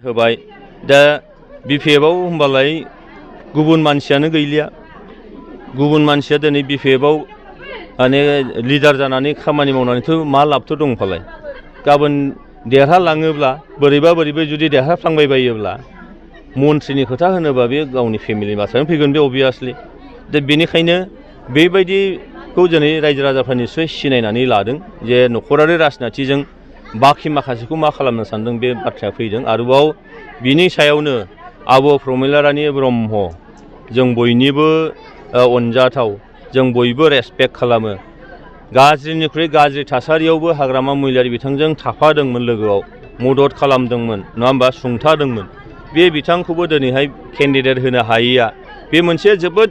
होबाय दा बिपिएफआव होमबालाय गुबुन मानसियानो गैलिया गुबुन मानसिया दिनै बिपिएफआव माने लिडार जानानै खामानि मावनानैथ' मा लाबथ' दं फालाय गाबोन देरहालाङोब्ला बोरैबा जुदि देरहाफ्लांबाय बायोब्ला मन्थ्रिनि खोथा होनोबा बे गावनि फेमिलि बाथ्रायानो फैगोन बे अबभियासलि दा बेनिखायनो बेबायदिखौ दिनै रायजो राजाफ्रा निस्सय सिनायनानै लादों जे नखरारि राजनितिजों बाखि माखासेखौ मा खालामनो सानदों बे बाथ्राया फैदों आरोबाव बिनि सायावनो आब' प्रमिला रानी ब्रह्म जों बयनिबो अनजाथाव जों बयबो रेसपेक्ट खालामो गाज्रिनिख्रुइ गाज्रि थासारियावबो हाग्रामा महिलारि बिथांजों थाफादोंमोन लोगोआव मदद खालामदोंमोन नङा होमबा सुंथादोंमोन बे बिथांखौबो दिनैहाय केन्डिडेट होनो हायैया बे मोनसे जोबोद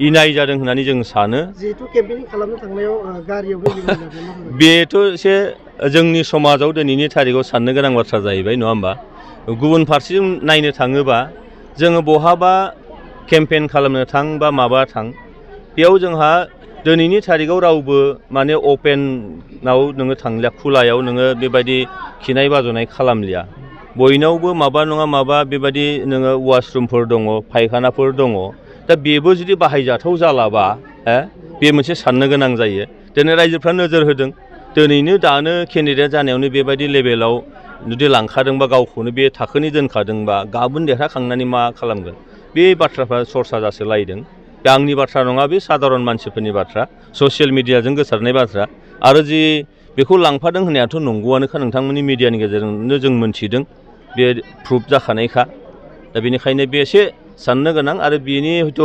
इनाय जादों होननानै जों सानो जिहेतु केम्पेनिं खालामनो थांनायाव गारियावबो बेथ' एसे जोंनि समाजाव दिनैनि थारिखआव साननो गोनां बाथ्रा जाहैबाय नङा होमबा गुबुन फारसेजों नायनो थाङोबा जोङो बहाबा केम्पेन खालामनो थां बा माबा थां बेयाव जोंहा दिनैनि थारिखआव रावबो माने अपेनाव नोङो थांलिया खुलायाव नोङो बेबायदि खिनाय बाज'नाय खालामलिया बयनावबो माबा नङा माबा बेबायदि नोङो वाशरुमफोर दङ फायखानाफोर दङ दा बेबो जुदि बाहायजाथाव जालाबा बे मोनसे साननो गोनां जायो दिनै रायजोफ्रा नोजोर होदों दिनैनो दानो केन्डिडेट जानायावनो बेबायदि लेभेलाव जुदि लांखादोंबा गावखौनो बे थाखोनि दोनखादोंबा गाबोन देरहाखांनानै मा खालामगोन बे बाथ्राफ्रा सरसा जासोलायदों बे आंनि बाथ्रा नङा बे साधारन मानसिफोरनि बाथ्रा ससियेल मिडियाजों गोसारनाय बाथ्रा आरो जि बेखौ लांफादों होननायाथ' नंगौआनोखा नोंथांमोननि मिडियानि गेजेरजोंनो जों मोन्थिदों बे प्रुफ जाखानायखा दा बेनिखायनो बे एसे साननो गोनां आरो बेनि हयथ'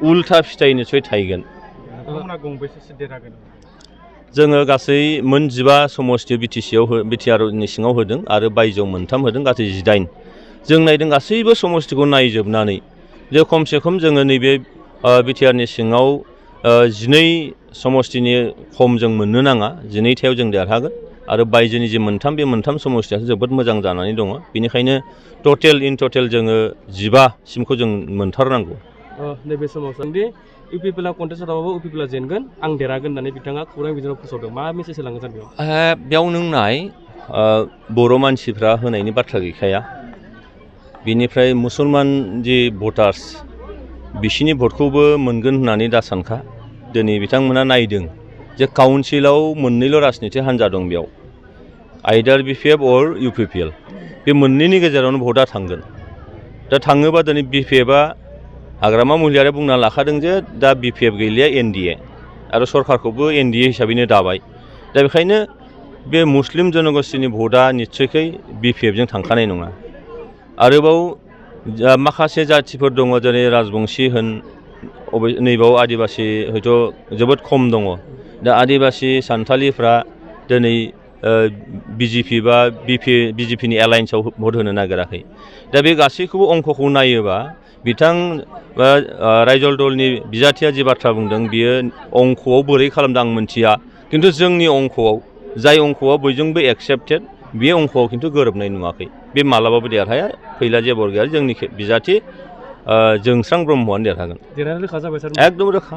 उल्था फिथाइ निस्सय थाहैगोन जोङो गासै मोन 15 समस्ति बिटिआरनि सिङाव होदों आरो बायजोआव 3 होदों गासै 18 जों नायदों गासैबो समस्तिखौ नायजोबनानै जे खमसे खम जोङो नैबे बिटिआरनि सिङाव 12 समस्तिनि खम जों मोननो नाङा 12थायाव जों देरहागोन आरो बायजोनि जे 3 बे 3 समस्तियासो जोबोद मोजां जानानै दङ बेनिखायनो इन टटेल जोङो 15 सिमखौ जों मोनथारनांगौ नैबे समाव सानदि इउपिपिएलआ कन्टेस्टआवबो इउपिपिएलआ जेनगोन आं देरहागोन होननानै बिथाङा खौरां बिजोङाव फोसावदों मा मेसेज होलांगोन सार बेयाव नों नाय बर' मानसिफ्रा होनायनि बाथ्रा गैखाया बिनिफ्राय मुसलमान जि भटार्स बिसिनि भटखौबो मोनगोन होननानै दा सानखा दिनै बिथांमोना नायदों जे काउन्सिलाव मोननैल' राजनिति हान्जा दं बेयाव आइदार बिपिएफ अर इउपिपिएल बे मोननैनि गेजेरावनो भटआ थांगोन दा थाङोबा दिनै बिपिएफआ हाग्रामा महिलारिया बुंना लाखादों जे दा बिपिएफ गैलिया एनडिए आरो सरकारखौबो एनडिए हिसाबैनो दाबाय दा बेखायनो बे मुस्लिम जनगोष्ठीनि भटआ निस्सयकै बिपिएफजों थांखानाय नङा आरोबाव माखासे जाथिफोर दङ जेरै राजबंशी होन नैबाव आदिबासि हयथ' जोबोद खम दङ दा आदिबासि सान्थालिफ्रा दिनै बिजेपि बा बिजेपिनि एलायन्सआव भट होनो नागिराखै दा बे गासैखौबो अंकखौ नायोबा बिथां रायजल दलनि बिजाथिया जि बाथ्रा बुंदों बियो अंकआव बोरै खालामदों आं मिन्थिया खिन्थु जोंनि अंकआव जाय अंकआ बयजोंबो एक्सेप्टेड बे अंकआव खिन्थु गोरोबनाय नुवाखै बे मालाबाबो देरहाया फैला जेबो गैया जोंनि बिजाथि जोंस्रां ब्रह्मआनो देरहागोन रोखा जाबाय सार एकदम रोखा